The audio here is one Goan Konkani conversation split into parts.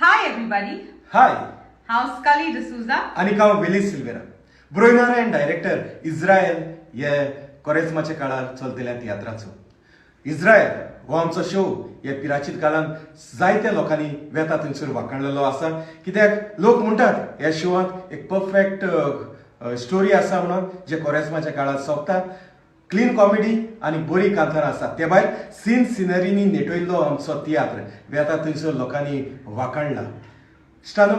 Hi everybody, हाय. हांव स्कली डिसूजा. आनी हांव विली सिल्वेरा, बरोयणार अँड डायरेक्टर इस्रायल हे कोरेज्माच्या काळार चलतल्या तियात्राचो. इस्रायल हो आमचो शो हे पिराचीत काळान जायत्या लोकांनी वेता थंयसर वाखाणलेलो आसा, कित्याक लोक म्हणटात ह्या शोवांत एक परफेक्ट स्टोरी आसा म्हणून, जे कोरेज्माच्या काळार सोंपता. क्लीन कॉमेडी आनी बरी कांतारां आसा. ते भायर सीन सिनरीनी नेटयल्लो आमचो तियात्र वेता थंयसर लोकांनी वाखाणला. इश्टानो,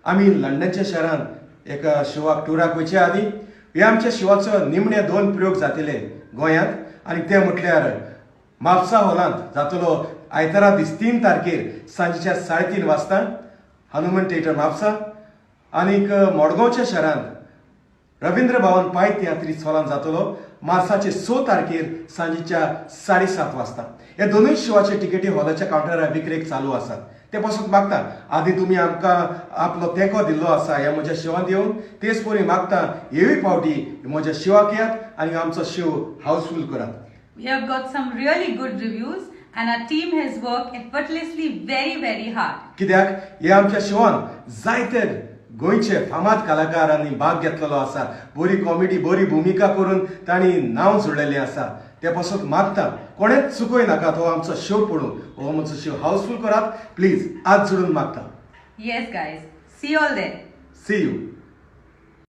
आमी लंडनच्या शहरान एका शोवाक टुराक वयचे आदीं हे आमच्या शोवाचो निमणे दोन प्रयोग जातले गोंयांत आनी ते म्हटल्यार म्हापसा हॉलांत जातलो आयतारा दीस 3 तारखेर सांजेच्या 3:30 वाजता, हनुमान थिएटर, म्हापसा. आनीक मडगांवच्या शहरांत रवींद्र भवन पाय तियात्रीस हॉलांत जातलो मार्साचे 6 तारखेर सांजेच्या 7:30 वाजता. हे दोनूय शोवाचे तिकेटी हॉलाच्या कावंटरार विक्रेक चालू आसात. ते पासून मागता, आदी तुमी आमकां आपलो तेंको दिल्लो आसा ह्या म्हज्या शोवांत येवन, तेच परी मागता, हेवूय फावटी म्हज्या शोवाक येयात आनी आमचो शो हाऊसफूल करात. We have got some really good reviews and our team has worked effortlessly very, very hard. कित्याक हे आमच्या शोवान जायते गोंयचे फामाद कलाकारांनी भाग घेतलेलो आसा. बरी कॉमेडी, बरी भुमिका करून तांणी नांव जोडलेलें आसा. ते पासून मागता, कोणेच चुकोय नाका तो आमचो शो पळोवन. हो आमचो शो हाऊसफूल करात प्लीज, हात जोडून मागता. Yes guys, see you all there. See you.